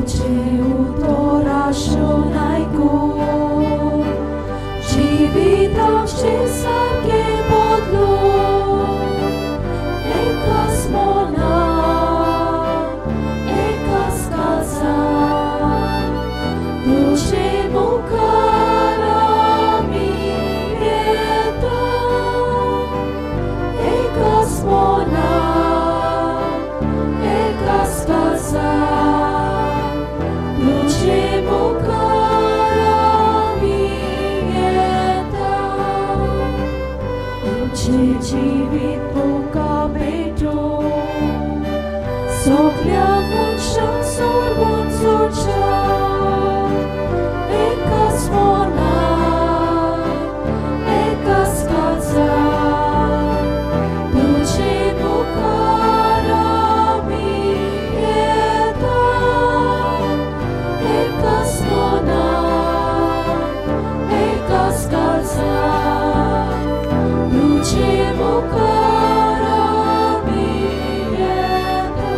तुझे उतर आशून आयकून जिविताचे सारकें बदलून एकाच मनान एकाच काळजान तुझे मुखार आमी येता एकाच मनान एकाच काळजान तुझे मुखार आमी येता तुझे जिवीत तुका भेटोवन सगल्या मनशांक सोडून सोडच्या एकाच मनान एकाच काळजान तुझे मुखार आमी येता एकाच मनान एकाच काळजान तुझे मुखार आमी येता.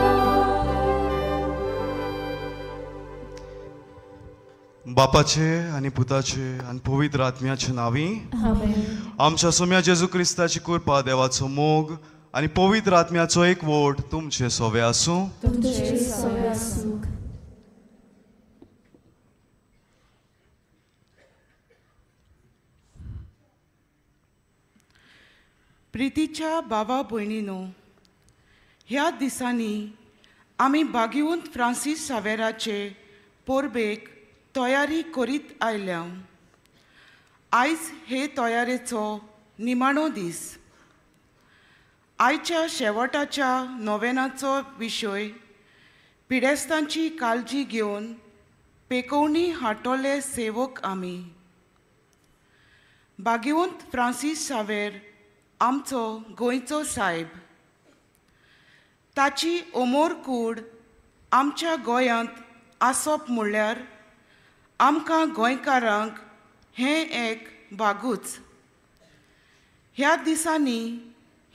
बापाचे आनी पुताचे आनी पवित्र आत्म्याचे नांवी आमेन. आमच्या सोम्या जेजू क्रिस्ताची कृपा, देवाचो मोग आनी पवित्र आत्म्याचो एकवट तुमचे सोवे आसूं. तुमचे सवे आसूं. प्रितीच्या भावा भयणीनो, ह्या दिसांनी आमी बागिवंत फ्रांसीस सावेराचे परबेक तयारी करीत आयल्या. आयज हे तयारेचो निमाणो दीस. आयच्या शेवटाच्या नोवेनाचो विशय पिडेस्तांची काळजी घेवन पेकोवणी हाडटले सेवक आमी. बागिवंत फ्रांसीस सावेर आमचो गोंयचो सायब. ताची ओमोर कूड आमच्या गोंयांत आसप म्हणल्यार आमकां गोंयकारांक हें एक भागूच. ह्या दिसांनी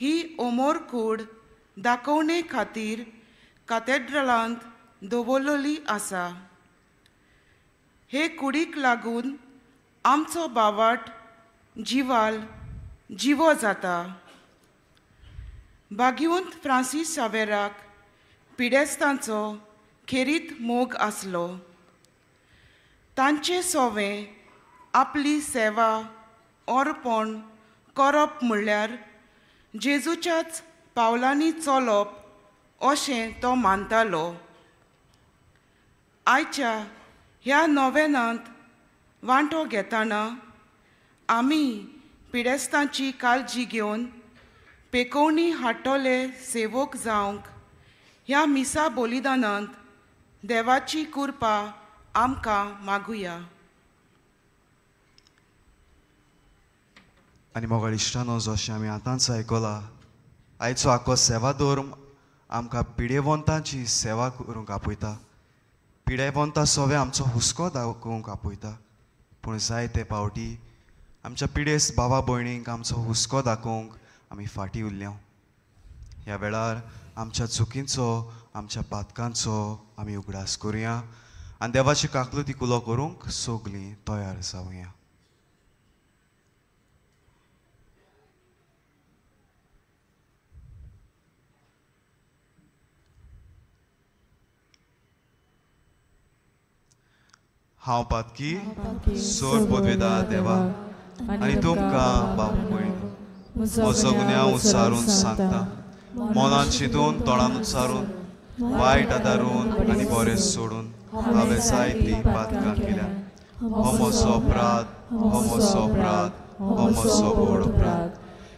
ही ओमोर कूड दाखोवणे खातीर कातेड्रलांत दवरलेली आसा. हे कुडीक लागून आमचो बावाट जिवाल जिवो जाता. बागिवंत फ्रांसीस सावेराक पिडेस्तांचो खेरीत मोग आसलो. तांचे सोवें आपली सेवा अर्पण करप म्हणल्यार जेजूच्याच पावलांनी चलप अशें तो मानतालो. आयच्या ह्या नोवेनांत वांटो घेतना आमी पिडेस्तांची काळजी घेवन पेकोवणी हाडटले सेवक जावंक ह्या मिसा बलिदानांत देवाची कृपा आमकां मागुया. आनी मोगाळ इश्टानो, जशें आमी आतांच आयकलां, आयचो आखो सेवा धर्म आमकां पिडेवंतांची सेवा करूंक आपयता. पिडेवंता सोवे आमचो हुस्को दाखोवंक आपयता. पूण जायते पावटी आमच्या पिडेस्त भावा भयणींक आमचो हुस्को दाखोवंक आमी फाटीं उरल्या. ह्या वेळार आमच्या चुकींचो, आमच्या पातकांचो आमी उगडास करुया आनी देवाची काकलुती कुलो करूंक सगलीं तयार जावया. हांव पातकी सोर पदवेदा देवा आनी तुमकां बाबू भयणी म्हजो गुन्यांव उच्चारून सांगता. मनान चिंतून, तोंडान उच्चारून, वायट आदारून आनी बरें सोडून हांवें जायतीं पातकां केल्या. हो म्हजो अपराध, हो म्हजो अपराध, हो म्हजो व्हड अपराध.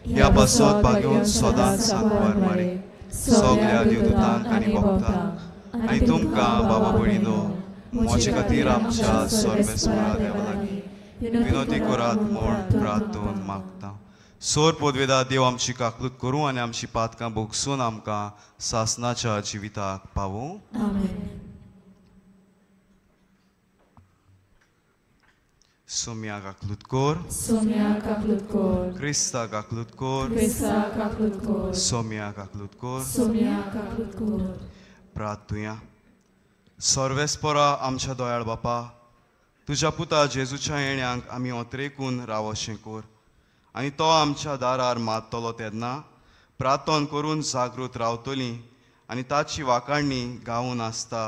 ह्या पासत बागेवन सदांच सांगपार मारी सगल्या देवदूतांक आनी भक्तांक आनी तुमकां बाबा भयणीनो म्हजे खातीर आमच्या सर्वेस्परा देवा लागीं विनोती करात म्हूण प्रार्थून मागता. सोर पदवेदा देव आमची काकलूत करूं आनी आमची पातकां भोगसून आमकां सासनाच्या जिविताक पावूं. सोम्या काकलूत कोर, क्रिस्ता काकलूत कोर, सोम्या काकलूत कोर. प्रार्थुया. सर्वेस्परा आमच्या दयाळ बापा, तुज्या पुता जेजूच्या येण्यांक आमी ओतरेकून रावशें कोर आनी तो आमच्या दारार मारतलो तेन्ना प्रार्थन करून जागृत रावतली आनी ताची वाकाडणी गावून आसता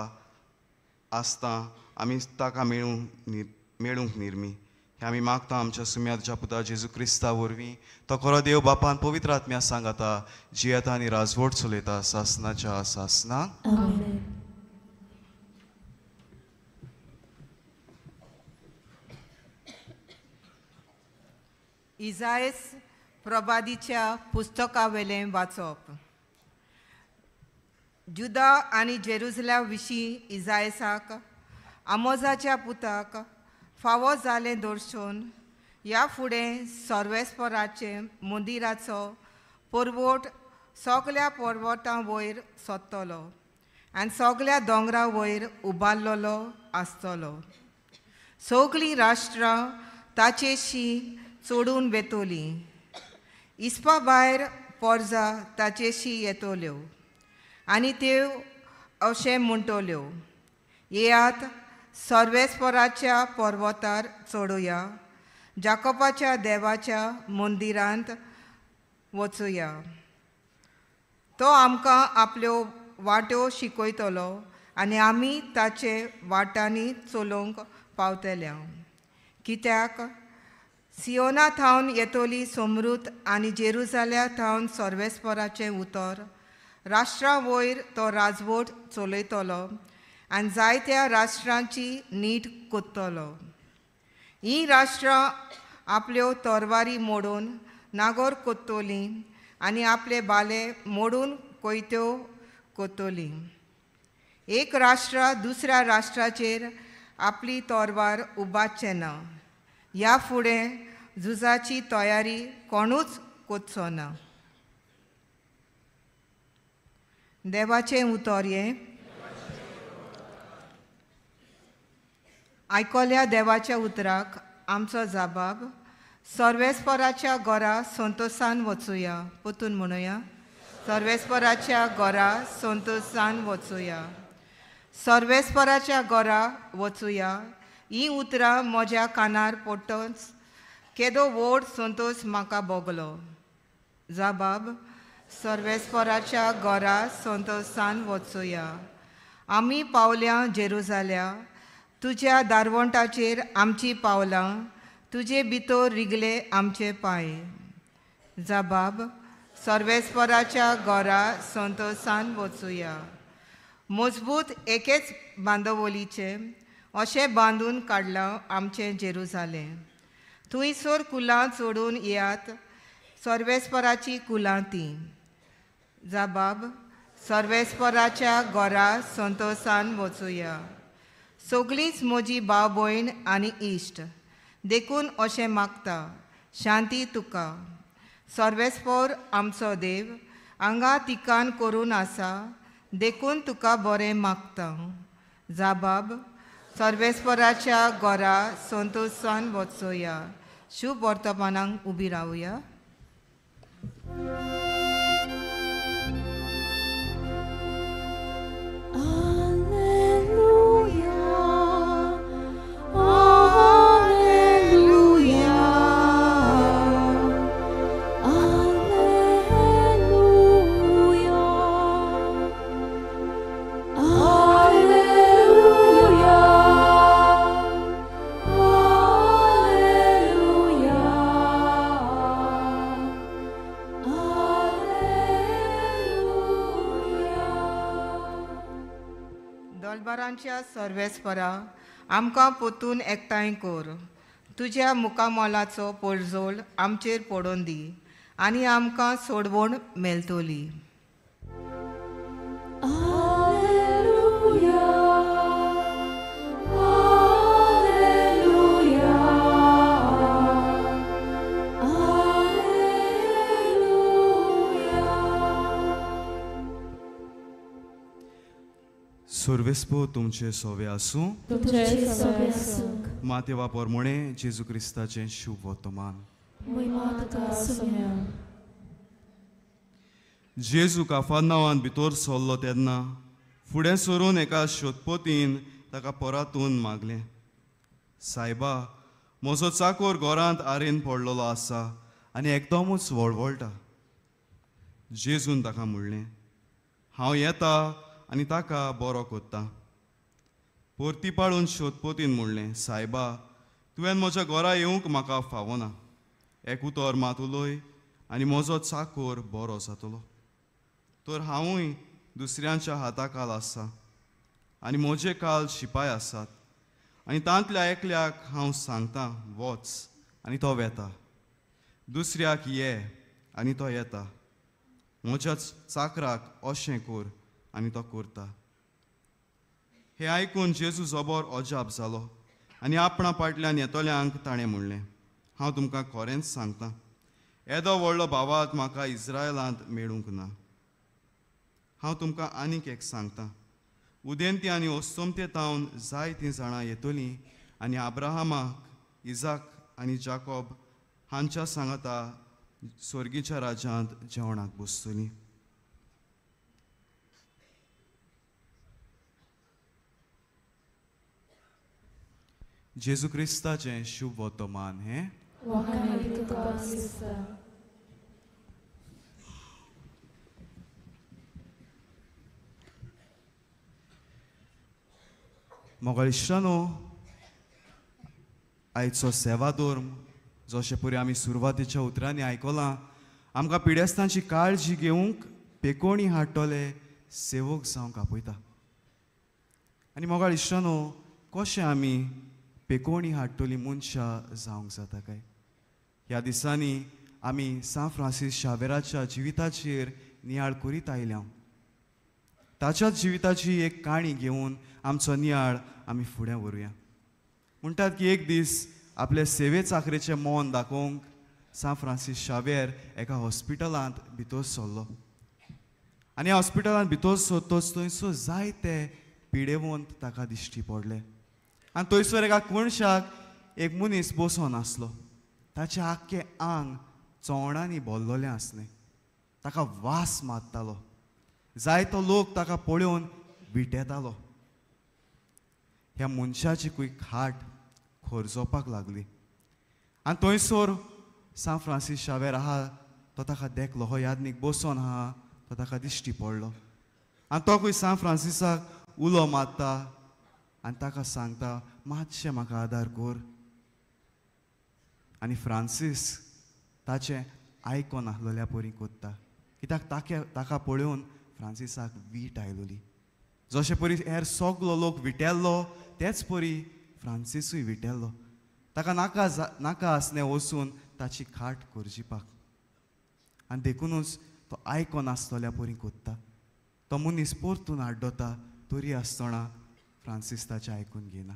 आसता आमी ताका मेळूंक निर्मी. हें आमी मागता आमच्या सुम्या तुज्या पुता जेजू क्रिस्ता वरवीं. तो खरो देव बापान पवित्र आत्म्या सांगाता जियेता आनी राजवट चलयता सासनाच्या सासना. इजायस प्रभादीच्या पुस्तकावेलें वाचप. जुदा आनी जेरुजल्या विशीं इजायसाक आमोजाच्या पुताक फावो जालें दर्शन. ह्या फुडें सर्वेस्पराचे मंदिराचो पर्वट सगल्या पर्वतां वयर सोदतलो आनी सगल्या दोंगरा वयर उबारलेलो आसतलो. सगलीं राष्ट्रां ताचेशी चोडून वेतोली, इस्पा भायर पोरजा ताचेशी येतल्यो आनी त्यो अशें म्हणटल्यो, येयात सर्वेस्पराच्या पर्वतार चडुया, जाकोबाच्या देवाच्या मंदिरांत वचुया. तो आमकां आपल्यो वाट्यो शिकयतलो आनी आमी ताचे वाटांनी चलोवंक पावतले. कित्याक सियोना थावन येतली समृत आनी जेरुजाल्या थावन सर्वेस्पराचें उतर. राष्ट्रा वयर तो राजवट चलयतलो आनी जायत्या राष्ट्रांची नीट कोत्तलो. हीं राष्ट्रां आपल्यो तरवारी मोडून नागोर कोत्तोलीं आनी आपले बाले मोडून कोयत्यो कोत्तोलीं. एक राष्ट्र दुसऱ्या राष्ट्राचेर आपली तरवार उबारचें ना. ह्या फुडें झुजाची तयारी कोणूच कोतचो ना. देवाचें उतर हें. आयकल्या देवाच्या उतराक आमचो जबाब. सर्वेस्पराच्या घरा संतोसान वचुया. परतून म्हणुया, सर्वेस्पराच्या घरा संतोसान वचुया. सर्वेस्पराच्या घरा वचुया. हीं उतरां म्हज्या कानार पडटच केदो व्हड संतोश म्हाका भोगलो. जबाब, सर्वेस्पराच्या घरा संतोसान वचुया. आमी पावल्या जेरुजाल्या, तुज्या दारवंटाचेर आमची पावलां, तुजे भितर रिगले आमचे पांय. जबाब, सर्वेस्पराच्या घरा संतोसान वचुया. मजबूत एकेच बांदवलीचें अशें बांदून काडलां आमचें जेरुजालें. थंयसर कुलां चडून येयात, सर्वेस्पराची कुलां तीं. जबाब, सर्वेस्पराच्या घरा संतोसान वचुया. सगळींच म्हजी भाव भयण आनी इश्ट, देखून अशें मागता, शांती तुका. सर्वेस्पर आमचो देव हांगा तिकान करून आसा, देखून तुका बरें मागता. जबाब, सर्वेस्पराच्या घरा संतोसान वचुया. शुभ वर्तमानांक उबी रावया. सर्वेस्परा आमकां पोतून एकठांय कर. तुज्या मुखामोलाचो पोरजोळ आमचेर पडोवन दी आनी आमकां सोडवण मेळटली. सर्वेस्पो तुमचे सोवे आसूं. मातेवा पोरमोणे जेजू क्रिस्ताचें शुभ वर्तमान. जेजू काफानावान भितर सरलो तेन्ना फुडें सरून एका शोधपोतीन ताका परातून मागलें, सायबा, म्हजो चाकोर घरांत आरेन पडलेलो आसा आनी एकदमूच वळवळटा. जेजून ताका म्हणलें, हांव येता आनी ताका बरो कोत्ता. परती पाळून शोधपोतीन म्हणलें, सायबा, तुवें म्हज्या घरा येवंक म्हाका फावना. एक उतर मात उलय आनी म्हजो चाकोर बरो जातलो. तर हांवूय दुसऱ्यांच्या हाता काल आसा आनी म्हजे काल शिपाय आसात आनी तांतल्या एकल्याक हांव सांगता वच आनी तो वेता, दुसऱ्याक ये आनी तो येता, म्हज्या चाकराक अशें कर आनी तो करता. हें आयकून जेजू जबर अजाप जालो आनी आपणा फाटल्यान येतल्यांक ताणें म्हणलें, हांव तुमकां खरेंच सांगता, येदो व्हडलो भावात म्हाका इस्रायलांत मेळूंक ना. हांव तुमकां आनीक एक सांगता, उदेंती आनी अस्तमते तावन जायतीं जाणां येतलीं आनी अब्राहमाक, इजाक आनी जाकोब हांच्या सांगाता स्वर्गीच्या राज्यांत जेवणाक बसतलीं. जेजू क्रिस्ताचें शुभ वर्तमान हें. मोगाळ इश्टानो, आयचो सेवा धर्म जशें परी आमी सुरवातेच्या उतरांनी आयकलां, आमकां पिडेस्तांची काळजी घेवंक पेकोणी हाडटले सेवक जावंक आपयता. आनी मोगाळ इश्टानो, कशें आमी पेकोणी हाडटली मनशां जावंक जाता काय? ह्या दिसांनी आमी सांत फ्रांसीस शावेराच्या जिविताचेर नियाळ करीत आयल्या. ताच्याच जिविताची एक काणी घेवन आमचो नियाळ आमी फुडें व्हरूया. म्हणटात की एक दीस आपले सेवे चाकरेचें मन दाखोवंक सांत फ्रांसीस शावेर एका हॉस्पिटलांत भितर सरलो आनी हॉस्पिटलांत भितर सरतच थंयसर जायते पिडेवंत ताका दिश्टी पडले आनी थंयसर एका कोणशाक एक मनीस बसून आसलो. ताचें आख्खें आंग चोवणांनी भरलेलें आसलें. ताका वास मारतालो. जायतो लोक ताका पळोवन विटेतालो. ह्या मनशाची खंय खाट खोरजोवपाक लागली आनी थंयसर सांत फ्रांसीस शावेर आहा तो ताका देखलो. हो यादनीक बसून आहा तो ताका दिश्टी पडलो आनी तो खंय सांत फ्रांसिसाक उलो मारता आनी ताका सांगता, मातशें म्हाका आदार कर. आनी फ्रांसीस ताचें आयकोन आसलेल्या परी कोत्ता, कित्याक ताका पळोवन फ्रांसिसाक वीट आयलोली. जशे परी हेर सगलो लोक विटेल्लो तेच परी फ्रांसिसूय विटेल्लो. ताका नाका नाका आसलें वचून ताची खाट कोरजिपाक आनी देखुनूच तो आयकोन आसतल्या परी कोत्ता. तो मनीस परतून आड्डता तरी आसतना फ्रांसीस ताचें आयकून घेयना.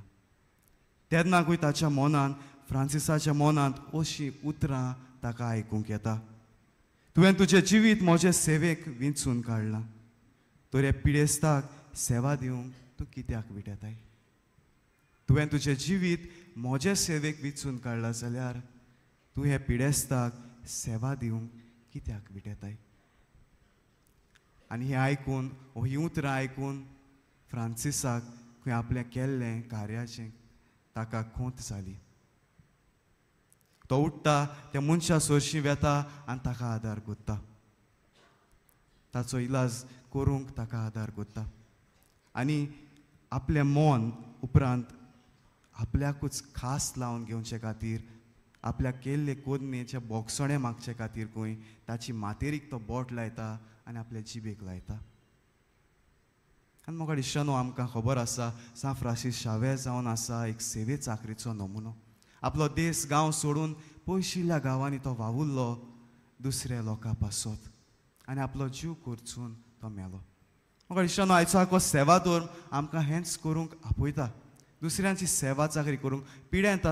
तेन्नाकूय ताच्या मनांत, फ्रांसिसाच्या मनांत अशीं उतरां ताका आयकूंक येता, तुवें तुजें जिवीत म्हजे सेवेक विंचून काडलां, तर ह्या पिडेस्ताक सेवा दिवंक तूं कित्याक विटेताय? तुवें तुजें जिवीत म्हजे सेवेक विंचून काडलां जाल्यार तूं ह्या पिडेस्ताक सेवा दिवंक कित्याक विटेताय? आनी हें आयकून, हीं उतरां आयकून फ्रांसिसाक खंय आपलें केल्लें कार्याचें ताका खोंत जाली. तो उठ्ठा, त्या मनशा सरशीं वेता आनी ताका आदार कोत्ता. ताचो इलाज करूंक ताका आदार कोत्ता आनी आपलें मन उपरांत आपल्याकूच खास लावन घेवचे खातीर, आपल्याक केल्ले कोदनेचे बोगसणे मागचे खातीर खंय ताची मातेरीक तो बोट लायता आनी आपले जिबेक लायता. आनी म्हाका इश्टानो, आमकां खबर आसा सांत फ्रांसीस शावेर जावन आसा एक सेवे चाकरीचो नमुनो. आपलो देश गांव सोडून पयशिल्ल्या गांवांनी तो वावुरलो दुसऱ्या लोकां पासत आनी आपलो जीव करचून तो मेलो. म्हाका इश्टानो, आयचो आखो सेवा धर्म आमकां हेंच करूंक आपयता, दुसऱ्यांची सेवा चाकरी करूंक, पिडेंत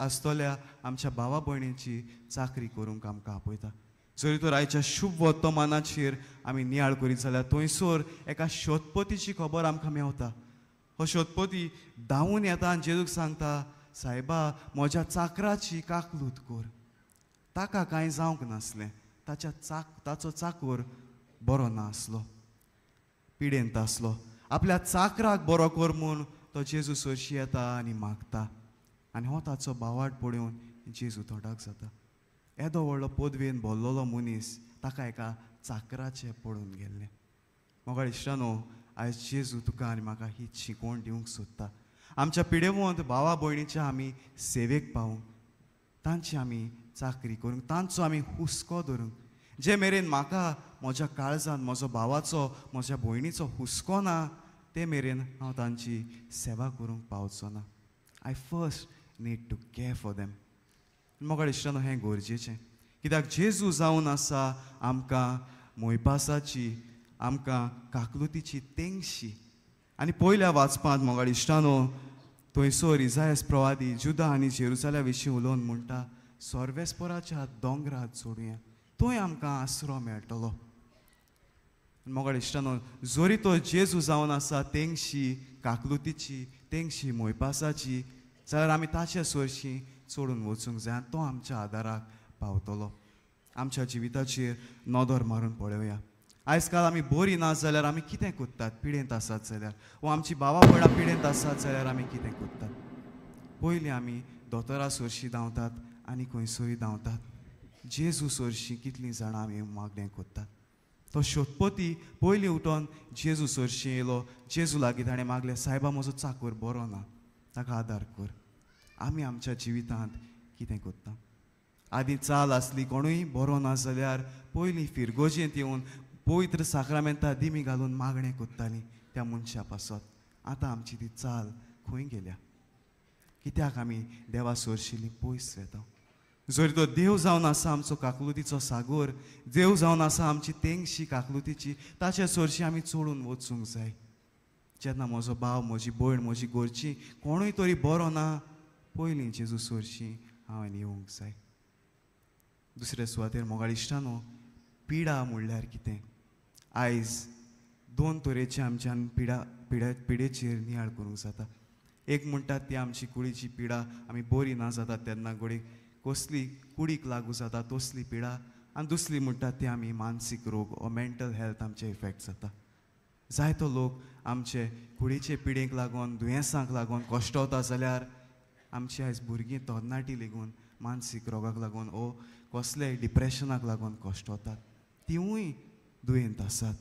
आसतल्या आमच्या भावा भयणींची चाकरी करूंक आमकां आपयता. जरी तर आयच्या शुभ वर्तमानाचेर आमी नियाळ करीत जाल्यार थंयसर एका शोधपतीची खबर आमकां मेवता. हो शोधपती धांवून येता आनी जेजूक सांगता, सायबा, म्हज्या चाकराची काकलूत कर. ताका कांय जावंक नासलें, ताचो चाकोर बरो नासलो, पिडेंत आसलो. आपल्या चाकराक बरो कर म्हूण तो जेजू सरशी येता आनी मागता आनी हो ताचो बावाट पळोवन जेजू थोडाक जाता. येदो व्हडलो पदवेन भरलेलो मनीस ताका एका चाकराचें पडून गेल्लें. मोगाळ इश्टानो, आयज जेजू तुका आनी म्हाका ही शिकवण दिवंक सोदता. आमच्या पिडेवंत भावा भयणीच्या आमी सेवेक पावूंक, तांची आमी चाकरी करूंक, तांचो आमी हुस्को धरूंक. जे मेरेन म्हाका म्हज्या काळजान म्हजो भावाचो म्हज्या भयणीचो हुस्को ना ते मेरेन हांव तांची सेवा करूंक पावचो ना. I first need to care for them. मोगाळ इश्टानो, हें गरजेचें कित्याक जेजू जावन आसा आमकां मोयपासाची, आमकां काकलुतीची तेंगशी. आनी पयल्या वाचपांत मोगाळ इश्टानो थंयसर इजायस प्रवादी जुदा आनी जेरुजाल्या विशीं उलोवन म्हणटा, सर्वेस्पराच्या दोंगरार चडुया, थंय आमकां आसरो मेळटलो. मोगाळ इश्टानो, जरी तो जेजू जावन आसा तेंगशी काकलुतीची, तेंगशी मोयपासाची, जाल्यार आमी ताचे सरशीं चडून वचूंक जाय. तो आमच्या आदाराक पावतलो. आमच्या जिविताचेर नदर मारून पळोवया. आयज काल आमी बरी ना जाल्यार आमी कितें करतात? पिडेंत आसात जाल्यार वो आमची बाबा भयणां पिडेंत आसात जाल्यार आमी कितें करतात? पयलीं आमी दोतोरा सरशीं धांवतात आनी खंयसरूय धांवतात. जेजू सरशीं कितलीं जाणां आमी मागणें करतात? तो शोधपती पयलीं उठोन जेजू सरशीं येयलो. जेजू लागीं ताणें मागलें, सायबा म्हजो चाकोर बरो ना, ताका आदार कर. आमी आमच्या जिवितांत कितें करता? आदीं चाल आसली कोणूय बरो ना जाल्यार पयलीं फिरगोजेंत येवन पवित्र साक्रामेंता दिमी घालून मागणें करतालीं त्या मनशा पासत. आतां आमची ती चाल खंय गेल्या? कित्याक आमी देवा सरशिल्लीं पयस वेता? जरी तो देव जावन आसा आमचो काकलुतीचो सागोर, देव जावन आसा आमची तेंगशी काकलुतीची, ताचे सरशी आमी चडून वचूंक जाय. जेन्ना म्हजो भाव, म्हजी भयण, म्हजी घरची कोणूय तरी बरो ना, पयलीं जेजू सरशी हांवें येवंक जाय. दुसरे सुवातेर मोगाळ इश्टानो, पिडा म्हणल्यार कितें? आयज दोन तरेचे आमच्यान पिडेचेर नियाळ करूंक जाता. एक म्हणटात ती आमची कुडीची पिडा, आमी बरी ना जाता तेन्ना घडये कसली कुडीक लागू जाता तसली पिडा, आनी दुसरी म्हणटात ती आमी मानसीक रोग ओ मेंटल हेल्थ आमचे इफेक्ट जाता. जायतो लोक आमचे कुडीचे पिडेक लागून, दुयेंसांक लागून कश्टवता जाल्यार आमची आयज भुरगीं तरणाटी लेगून मानसीक रोगाक लागून ओ कसलेय डिप्रेशनाक लागून कश्टवतात. तिवूय दुयेंत आसात.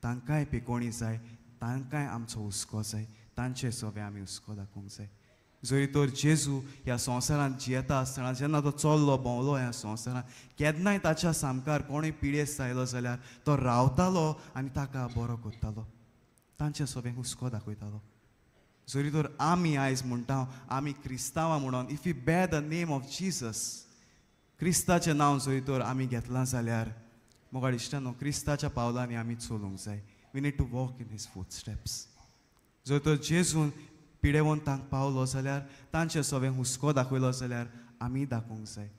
तांकांय पिकोणी जाय, तांकांय आमचो हुस्को जाय, तांचे सगळे आमी हुस्को दाखोवंक जाय. जरी तर जेजू ह्या संवसारांत जियेता आसतना जेन्ना तो चल्लो भोंवलो ह्या संवसारांत, केन्नाय ताच्या सामकार कोणूय पिडेस्त आयलो जाल्यार तो रावतालो आनी ताका बरो करतालो, तांचे सगळें हुस्को दाखयतालो. जरी तर आमी आयज म्हणटा आमी क्रिस्तांवां म्हणून, if you bear the name of Jesus, क्रिस्ताचें नांव जरी तर आमी घेतलां जाल्यार मोगाळ इश्टानो, क्रिस्ताच्या पावलांनी आमी चलूंक जाय. We need to walk in his footsteps. जर तर जेजून पिडेवंतांक पावलो जाल्यार, तांचे सगळें हुस्को दाखयलो जाल्यार आमी दाखोवंक जाय.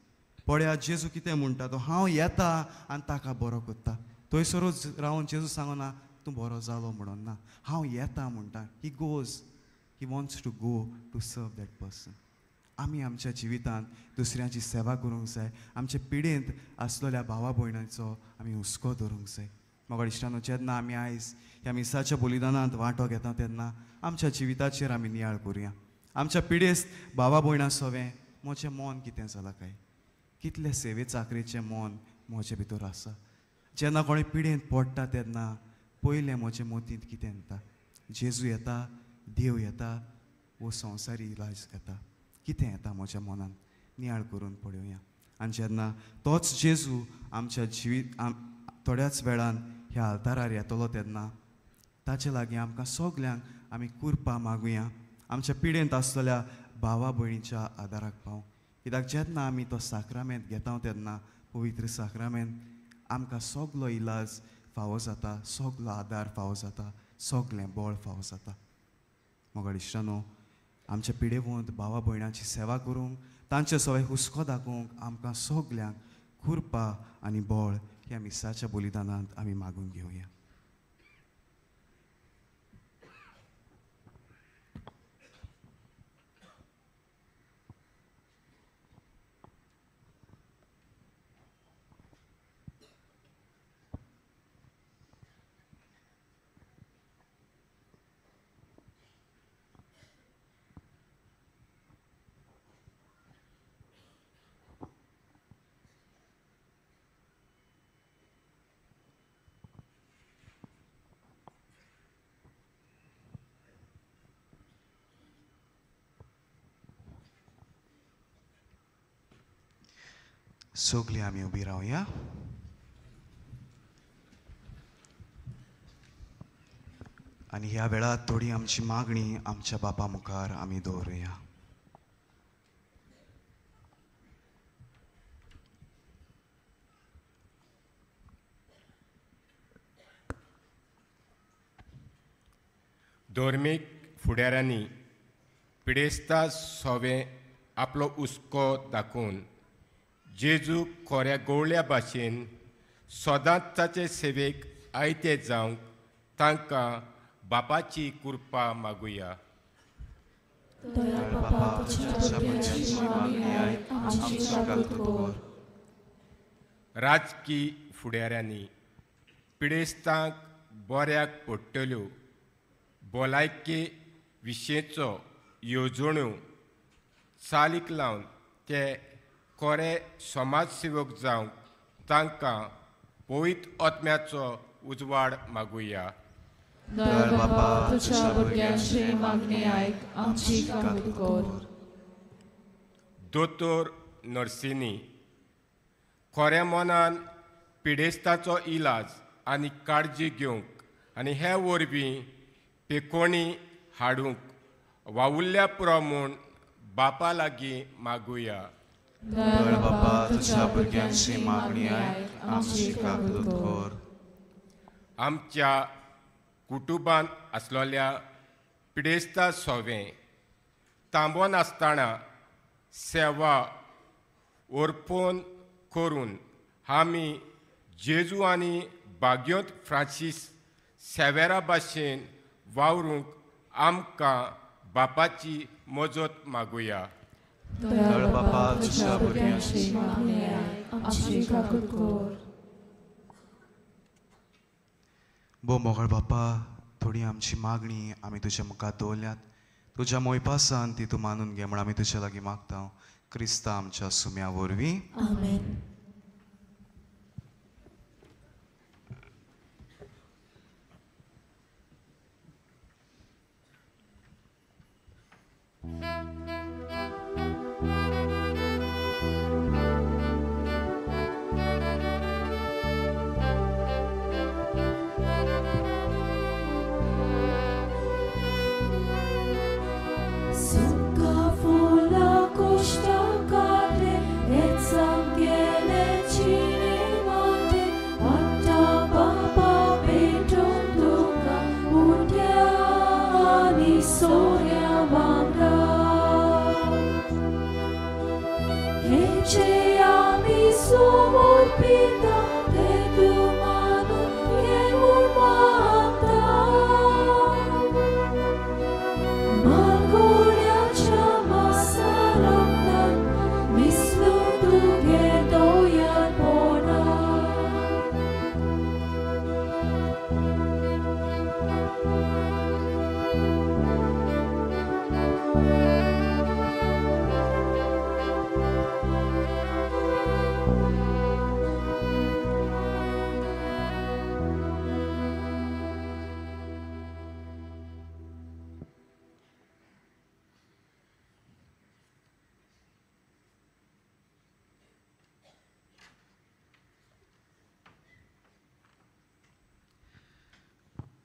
पळया जेजू कितें म्हणटा तो, हांव येता आनी ताका बरो करता. थंयसरूच रावन जेजू सांगना तूं बरो जालो म्हणून ना, हांव येता म्हणटा. He goes, he wants to go to serve that person. आमी आमच्या जिवितांत दुसऱ्यांची सेवा करूंक जाय. आमचे पिडेंत आसलेल्या भावा भयणांचो आमी हुस्को धरूंक जाय. मोगाळ इश्टानो, जेन्ना आमी आयज ह्या मिसाच्या बलिदानांत वांटो घेता तेन्ना आमच्या जिविताचेर आमी नियाळ करुया. आमच्या पिडेस्त भावा भयणां सवें म्हजें मन कितें जालां काय? कितले सेवे चाकरेचें मन म्हजे भितर आसा? जेन्ना कोणी पिडेंत पडटा तेन्ना पयलें म्हजे मतींत कितें येता? जेजू येता, देव येता, वो संवसारी इलाज येता, कितें येता म्हज्या मनान? नियाळ करून पळोवया. आनी जेन्ना तोच जेजू आमच्या जिवीत थोड्याच वेळान ह्या आल्तारार येतलो तेन्ना ताचे लागीं आमकां सगल्यांक आमी कुरपा मागुया, आमच्या पिडेंत आसलेल्या भावा भयणीच्या आदाराक पावूं. कित्याक जेन्ना आमी तो साक्रामेंत घेता तेन्ना पवित्र साक्रामेंत आमकां सगलो इलाज फावो जाता, सगलो आदार फावो जाता, सगलें बळ फावो जाता. मोगाळ इश्टानो, आमच्या पिडेवंत भावा भयणांची सेवा करूंक, तांचे सगळे हुस्को दाखोवंक आमकां सगल्यांक कुरपा आनी बळ ह्या मिसाच्या बलिदानांत आमी मागून घेवया. सगळीं आमी उबी रावया. आनी ह्या वेळार थोडी आमची मागणी आमच्या बापा मुखार आमी दवरुया. धर्मीक फुडाऱ्यांनी पिडेस्ता सोवे आपलो हुस्को दाखोवन जेजू खोऱ्या गोवळ्या भाशेन सदांच ताचे सेवेक आयते जावंक तांकां बापाची कृपा मागुया. राजकी फुडाऱ्यांनी पिडेस्तांक बऱ्याक पडटल्यो भलायके विशयेचो येवजण्यो चालीक लावन ते खरे समाजसेवक जावंक तांकां पवित्र आत्म्याचो उजवाड मागुया. दयाळ बापा, तुझ्या भुरग्यांची मागणी आयक, आमची काकूत कर. दोतोर नर्सींनी खऱ्या मनान पिडेस्ताचो इलाज आनी काळजी घेवंक आनी हे वरवीं पेकोणी हाडूंक वावुरल्या पुरो म्हूण बापा लागीं मागुया. दयाळ बापा, तुझ्या भुरग्यांची मागणी आयक, आमची काकूत कर. आमच्या कुटुंबांत आसलेल्या पिडेस्ता सोवे तांबोन आसतना सेवा अर्पण करून आमी जेजू आनी बाग्योंत फ्रांसीस सेवेरा भाशेन वावरूंक आमकां बापाची मजत मागुया. दयाळ बापा, तुझ्या भुरग्यांची मागणी आयक, आमची काकूत कर. भोव मोगाळ बापा, थोडी आमची मागणी आमी तुज्या मुखार दवरल्यात. तुज्या मोयपासान ती तूं मानून घे म्हूण आमी तुज्या लागीं मागता. क्रिस्ता आमच्या सुम्या वरवीं. आमेन.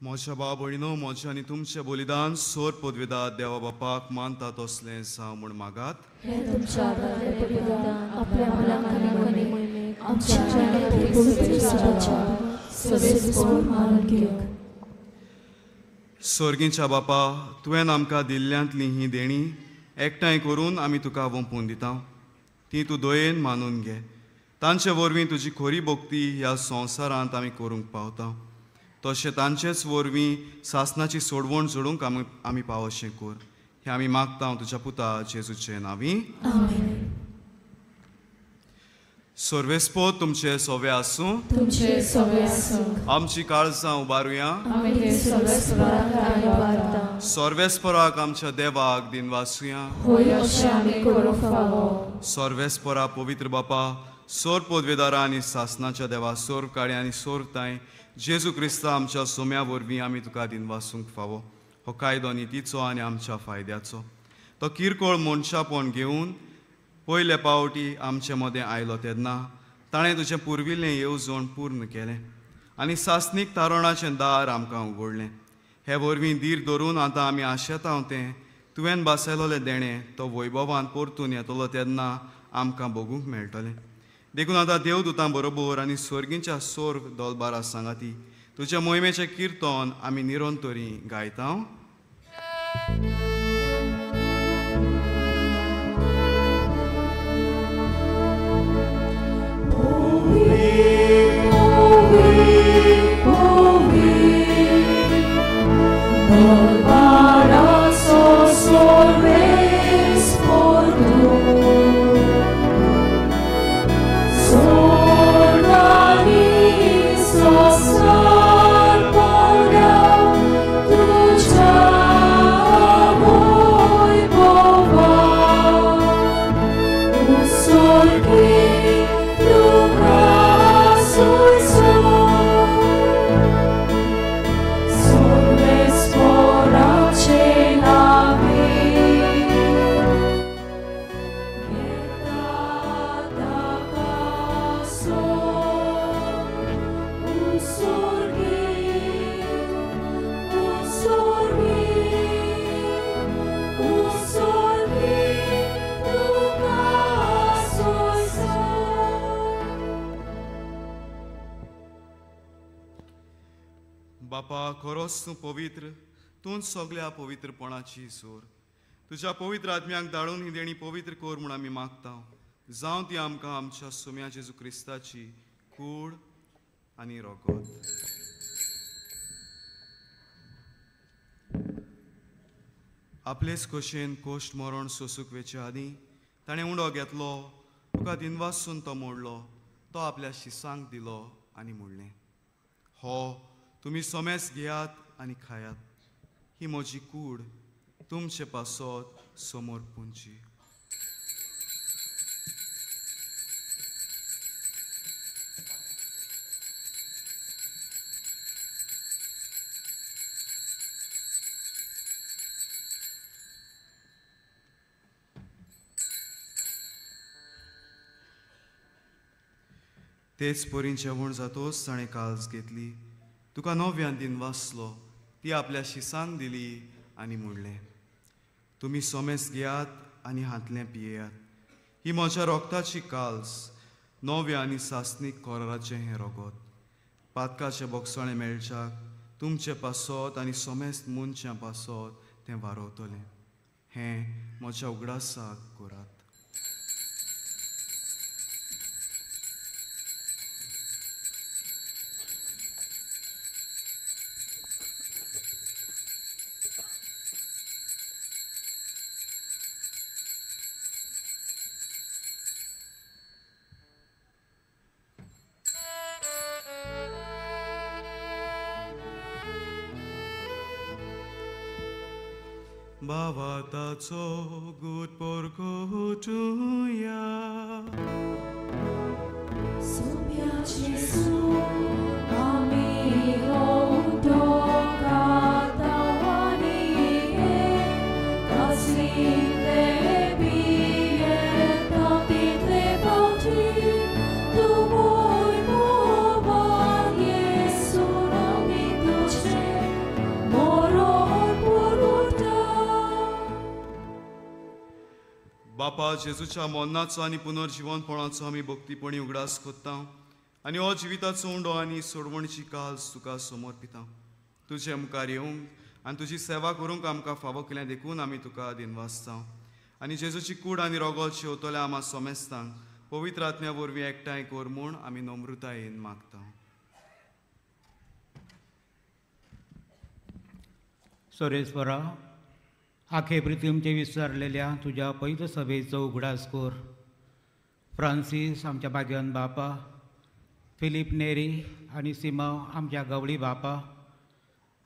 म्हज्या भाव भयणीनो, म्हजें आनी तुमचें बलिदान सोर पदवेदार देवा बापाक मानता तसलें जावं म्हूण मागात. स्वर्गींच्या बापा, तुवें आमकां दिल्ल्यांतलीं हीं देणीं एकठांय करून आमी तुका वंपून दिता. ती तूं दयेन मानून घे. तांचे वरवीं तुजी खरी भक्ती ह्या संवसारांत आमी करूंक पावता. तशें तांचेच वरवीं सासनाची सोडवण जोडूंक आमी पावोशें कर. हें आमी मागता तुज्या पुता जेजूचे नांवी. सर्वेस्पोत तुमचे सोवे आसूं. आमची काळजां उबारुया. सर्वेस्पराक आमच्या देवाक दिनवासुया. सर्वेस्परा पवित्र बापा, सोर पदवेदारा आनी सासनाच्या देवा, सोर काळे आनी सोर तांय जेजू क्रिस्ता आमच्या सोम्या वरवीं आमी तुका दिनवासूंक फावो. हो कायदो नितीचो आनी आमच्या फायद्याचो. तो किरकोळ मनशापण घेवन पयले पावटी आमचे मदें आयलो तेन्ना ताणें तुजें पुर्विल्लें येवजण पूर्ण केलें आनी सासणीक तारणाचें दार आमकां उगडलें. हे वरवीं धीर धरून आतां आमी आशेता तें तुवें भासयलोलें देणें तो वैभवान परतून येतलो तेन्ना आमकां भोगूंक मेळटलें. देखून आतां देवदूतां बरोबर आनी स्वर्गींच्या सोर्ग दोलबारा सांगाती तुज्या मोहिमेचें किर्तन आमी निरंतरी गायता. बापा खरोच तूं पवित्र, तूं सगल्या पवित्रपणाची सोर. तुज्या पवित्र आत्म्याक धाडून ही देणी पवित्र कर म्हूण आमी मागता. जावं ती आमकां आमच्या सुम्या जेजू क्रिस्ताची कूड आनी रोगत. आपलेच खोशेन कोश्ट मरण सोसूंक वेचे आदीं ताणें उंडो घेतलो, तुका दिनवासून तो मोडलो, तो आपल्या शिसांक दिलो आनी म्हणलें, हो तुमी सोमेस घेयात आनी खायात, ही म्हजी कूड तुमचे पासत समोर पुंची. तेच परीन जेवण जातोच ताणें काल्स घेतली, तुका नव्यान दिन वाचलो, ती आपल्या शिसांक दिली आनी म्हणलें, तुमी सोमेस घेयात आनी हांतलें पियेयात, ही म्हज्या रोगताची काल्स, नव्या आनी सासणीक कोराचें हें रोगत. पातकाचें बोगसणें मेळच्याक तुमचें पासत आनी सोमेस मनशां पासत तें वारवतलें. हें म्हज्या उगडासाक करात. भावाताचो गुट परगटुया. सुम्या जेजू आमी हो उदकातावानी कासिंतले पियेता तितले पावटी तुमोय मोबाल येसून आमी तुजें मरण पुरवता. बापा जेजूच्या मरणाचो आनी पुनर्जिवनपणाचो आमी भक्तीपणी उगडास कोत्ता आनी हो जिविताचो उंडो आनी सोडवणीची काल्स तुका समर्पिता. तुजे मुखार येवंक आनी तुजी सेवा करूंक आमकां फावो केल्या देखून आमी तुका दिनवासता. आनी जेजूची कूड आनी रोगत शेवतल्या आमा सोमेस्तांक पवित्र आत्म्या वरवीं एकठांय कर म्हूण आमी नम्रतायेन मागता. सोरेश्वरा, आखे प्रितीमचे विसरलेल्या तुज्या पवित्र सभेचो उगडास कर. फ्रांसीस आमच्या भाग्यवान बापा, फिलीप नेरी आनी सीमा आमच्या गवळी बापा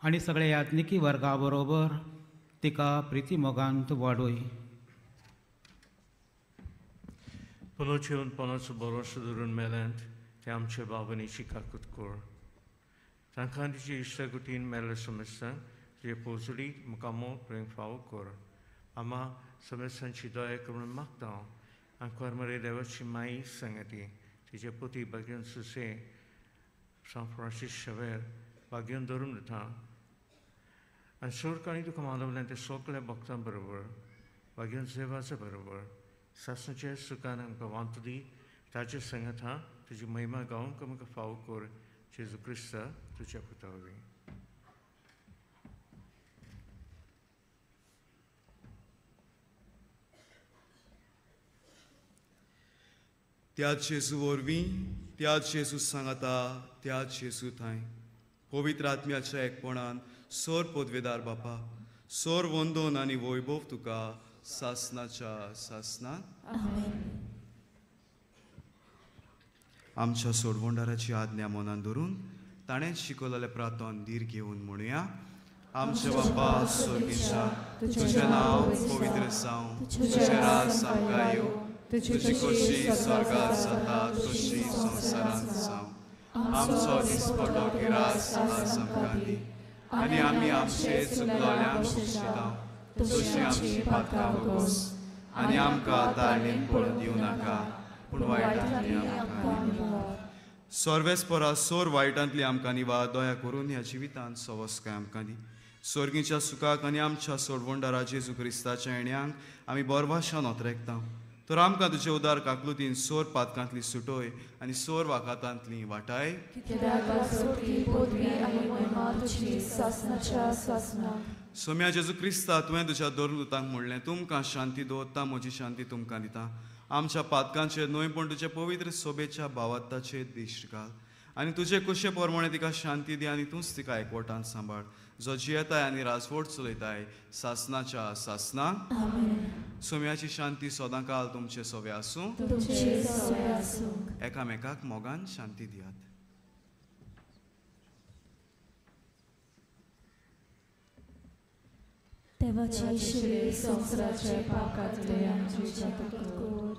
आनी सगळ्या यात्निकी वर्गा बरोबर तिका प्रिती मोगांत वाडोय. पुनोचेवन पणाचो भरोसो धरून मेल्यांत ते आमचे बाबांनी काकूत कर. तांकां तिची इश्टागुटीन मेल्ले समजता तुजे पोजडी मुखामो प्रेम फावो कर. आमा समेस्तांची दया करून मागता. आंकवार मरे देवाची माई सांगाती तिचे पोती बागेवन सुसे सांत फ्रांसीस शावेर बागेवन धरून दिता आनी सोरकाणी तुका मानवल्यान ते सगळ्या भक्तां बरोबर बागेवन सेवाच्या बरोबर सासणाच्या सुखान आमकां वांटू दी ताचे सांगाता तुजी महिमा गावंक आमकां फावो कर जेजू क्रिस्ता तुज्या पुता वरवीं. त्याच जेजू वरवीं, त्याच जेजू सांगाता, त्याच जेजू थांय पवित्र आत्म्याच्या एकपणान सोर पदवेदार बापा सोर वंदोन आनी वैभव तुका सासनाच्या सासनान. आमच्या सोडवणदाराची आज्ञा मनान धरून ताणें शिकवलेलें प्रार्थन धीर घेवन म्हणुया. आमच्या बापा स्वर्गीच्या, तुजें नांव पवित्र जावं, तुजें राज आमकां येवं, तुजी खोशी स्वर्गात जाता तशी संवसारांत जावं. आमचो दिसपटो गिरास आज आमकां दी आनी आमी आमचे चुकलोल्यांक बक्षिता तशी आमची पातकां वगोस आनी आमकां ताळणेन पडून दिवं नाका पूण वायटांतली आमकां निवार. सर्वेस्परा सोर वायटांतली आमकां निवार दया करून ह्या जिवितांत सवस्काय आमकां दी. स्वर्गीच्या सुखाक आनी आमच्या सोडवणदारा जेजू क्रिस्ताच्या येण्यांक आमी बरवाशान ओतरेकता. तर आमकां तुजे उदार काकलुतीन सोर पातकांतली सुटोय आनी सोर वाकातांतली वाटाय. सोम्या जेजू क्रिस्ता, तुवें तुज्या धर्मदूतांक म्हणलें, तुमकां शांती दवरता, म्हजी शांती तुमकां दिता. आमच्या पातकांचेर न्हय पूण तुजे पवित्र सोबेच्या भावार्थाचेर दिश्ट घाल आनी तुजे कुशे प्रमाणे तिका शांती दी आनी तूंच तिका एकवटान सांबाळ, जो जियेताय आनी राजवट चलयताय सासनाच्या सासना. सोम्याची शांती सदांकाल तुमचे सोवे आसूं. एकामेकाक मोगान शांती दियात. देवाचे शिले संवसाराचे पाप काडटले आमची काकूत कर.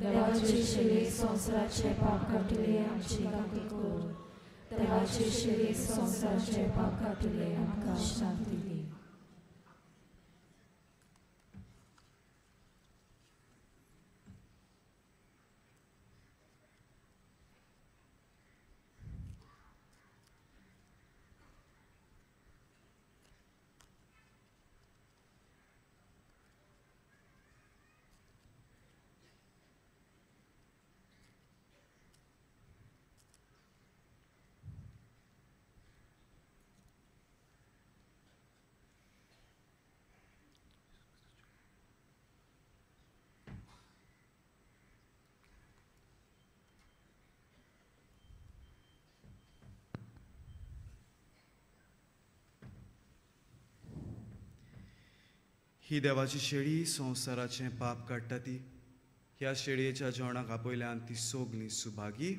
देवाचे शिले संवसाराचे पाप काडटले आमची काकूत कर. देवाचे शिले संवसाराचे पाप काडटले आमकां शांती दी. ही देवाची शेळी संवसाराचें पाप काडटा ती ह्या शेळयेच्या जेवणाक आपयल्यान ती सोगली सुभागी.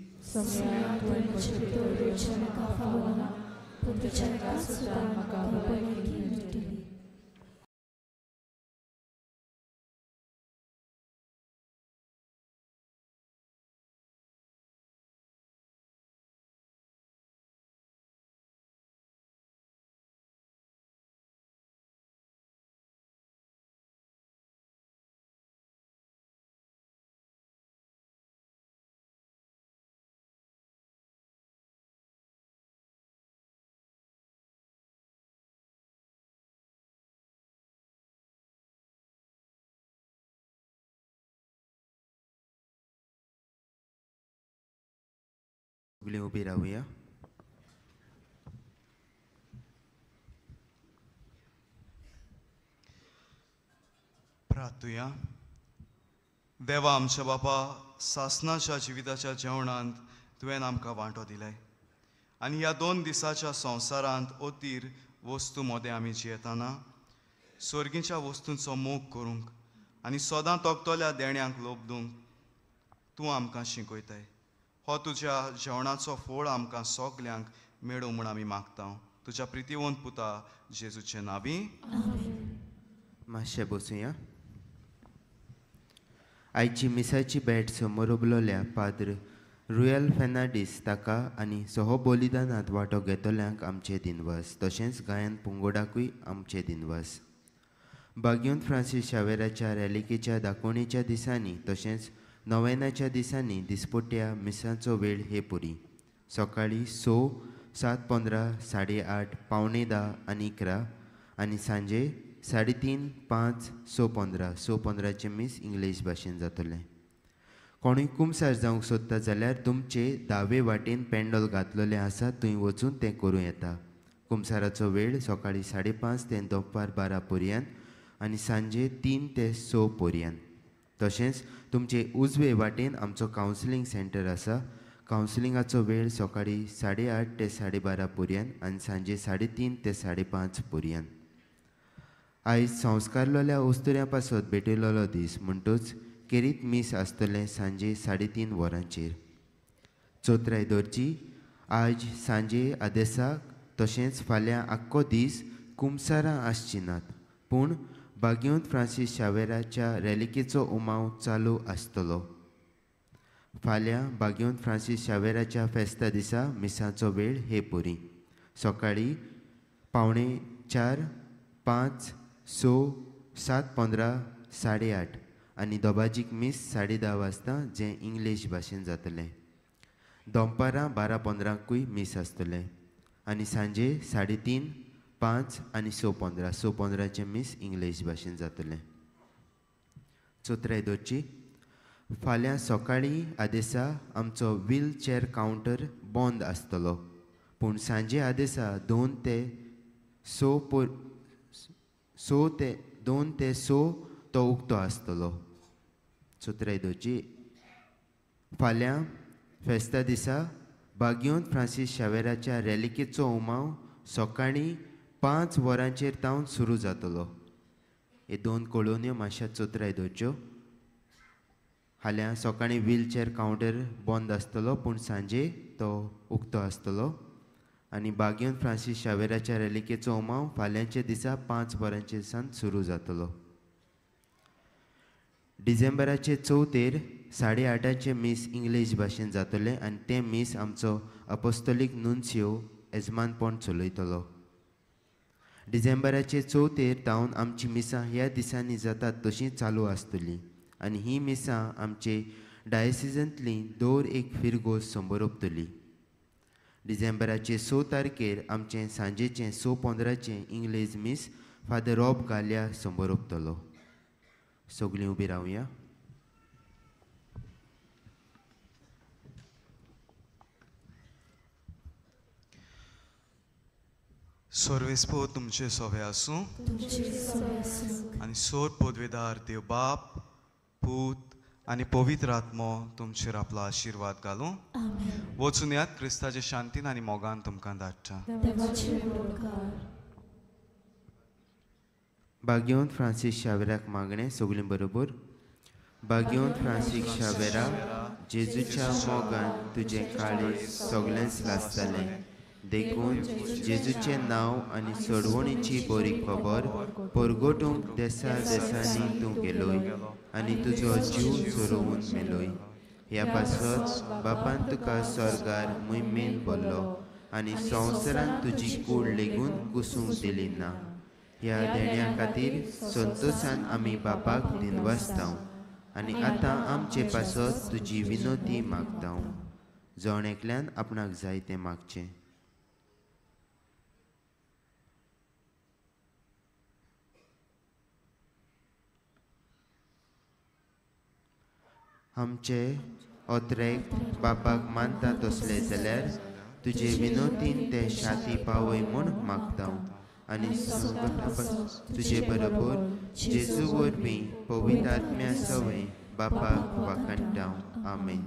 सगळीं उबी रावया. प्रार्थुया. देवा आमच्या बापा, सासनाच्या जिविताच्या जेवणांत तुवें आमकां वांटो दिलाय आनी ह्या 2 दिसाच्या संवसारांत अतीर वस्तू मोदें आमी जियेतना स्वर्गीच्या वस्तूंचो मोग करूंक आनी सदां तोखतल्या देण्यांक लोबदूंक तूं आमकां शिकयताय. हो तुज्या जेवणाचो फोळ आमकां सगल्यांक मेळूं म्हूण आमी मागता तुज्या प्रितीवंत पुता जेजूचे नांवी. मातशें बसुया. आयची मिसाची भेट समोर उबलोल्या पाद्र रुयल फेर्नांडीस ताका आनी सह बलिदानांत वांटो घेतल्यांक आमचे दिनवास, तशेंच गायन पंगडाकूय आमचे दिनवास. बाग्योन फ्रांसीस शावेराच्या रॅलिकेच्या दाखोवणेच्या दिसांनी तशेंच नोवेनाच्या दिसांनी दिसपट्ट्या मिसांचो वेळ हे पुरी सकाळीं 6, 7:15, 8:30, 9:45 आनी 11 आनी सांजे 3:30, 5, 6:15 6:15 मीस इंग्लीश भाशेन जातलें. कोणूय कुमसार जावंक सोदता जाल्यार तुमचे दावे वाटेन पेंडोल घातलेलें आसा थंय वचून तें करूं येता. कुमसाराचो वेळ सकाळीं 5:30 ते दनपार 12 पर्यंत आनी सांजे 3 ते 6 पर्यंत. तशेंच तुमचे उजवे वाटेन आमचो कावन्सिलींग सेंटर आसा. कावन्सिलिंगाचो वेळ सकाळीं 8:30 ते 12:30 पर्यंत आनी सांजे 3:30 ते 5:30 पर्यंत. आयज संस्कारलेल्या अस्तुऱ्यां पासत भेटयलेलो दीस म्हणटूच केरीत मीस आसतलें सांजे 3:30 वरांचेर. चोत्राय दवरची आज सांजे आदेसाक तशेंच फाल्यां आख्खो दीस कुमसारां आसची नात, पूण बाग्योंत फ्रांसीस शावेराच्या रॅलिकेचो उमाव चालू आसतलो. फाल्यां बाग्योंत फ्रांसीस शावेराच्या फेस्ता दिसा मिसाचो वेळ हे पुरी सकाळीं 3:45, 5, 6, 7:15, 8:30 आनी दोबाजीक मीस 10:30 वाजता जें इंग्लीश भाशेन जातलें. दनपारां 12:15कूय मीस आसतलें आनी सांजे 3:30, 5 आनी 6:15 6:15 मीस इंग्लीश भाशेन जातलें. चोत्राय दवरची फाल्यां सकाळीं आदेसा आमचो व्हीलचेअर कावंटर बंद आसतलो, पूण सांजे आदेसा 2 ते 6 तो उक्तो आसतलो. चोत्राय दवरची फाल्यां फेस्ता दिसा बाग्योंत फ्रांसीस शावेराच्या रॅलिकेचो उमाव सकाळीं 5 वरांचेर तावन सुरू जातलो. हे 2 कॉलोन्यो मातशा चोत्राय दवरच्यो. फाल्यां सकाळीं व्हीलचेअर कावंटर बंद आसतलो, पूण सांजे तो उक्तो आसतलो आनी बाग्योंत फ्रांसीस शावेराच्या रॅलिकेचो उमाव फाल्यांच्या दिसा 5 वरांचेर सावन सुरू जातलो. डिसेंबराचे 4 8:30 मीस इंग्लीश भाशेन जातलें आनी तें मीस आमचो अपोस्तोलीक नुन्सियो येजमानपण चलयतलो. डिसेंबराचे 4 तावन आमची मिसां ह्या दिसांनी जातात तशीं चालू आसतलीं आनी ही मिसां आमचे डायसिजांतली दर एक फिरगोज संबरोपतली. डिसेंबराचे 6 तारखेर आमचें सांजेचें 6:15 इंग्लीश मीस फादर रॉब गालिया संबरोपतलो. सगळीं उबी रावया. सर्वेस्पो तुमचे सोवे आसूं आनी सोर पदवेदार देव बाप पूत आनी पवित्र आत्मो तुमचेर आपलो आशिर्वाद घालूं. वचून यात क्रिस्ताचे शांतीन आनी मोगान तुमकां धाडटा. बाग्योंत फ्रांसीस शावेराक मागणें सगळीं बरोबर. बाग्योंत फ्रांसीस शावेरा, जेजूच्या मोगान तुजें काळीज सगळेंच लासतलें, देखून जेजूचें नांव आनी सोडवणीची बरी खबर परगटूंक देसा देसांनी तूं गेलोय आनी तुजो जीव सोरोवन मेलोय. ह्या पासत बापान तुका स्वर्गार मुयमेन भरलो आनी संवसारांत तुजी कूड लेगून कुसूंक दिली ना. ह्या देण्या खातीर संतोशान आमी बापाक दिनवासताव आनी आतां आमचे पासत तुजी विनोती मागताव. जण एकल्यान आपणाक जाय तें मागचें. आमचे ओत्रेक बापाक मानता तसले जाल्यार तुजे विनोतीन ते शाती पावय म्हूण मागताव आनी तुजे बरोबर जेजू वरवीं पवित्र आत्म्या सवय बापाक वाखाणटाव. आमेन.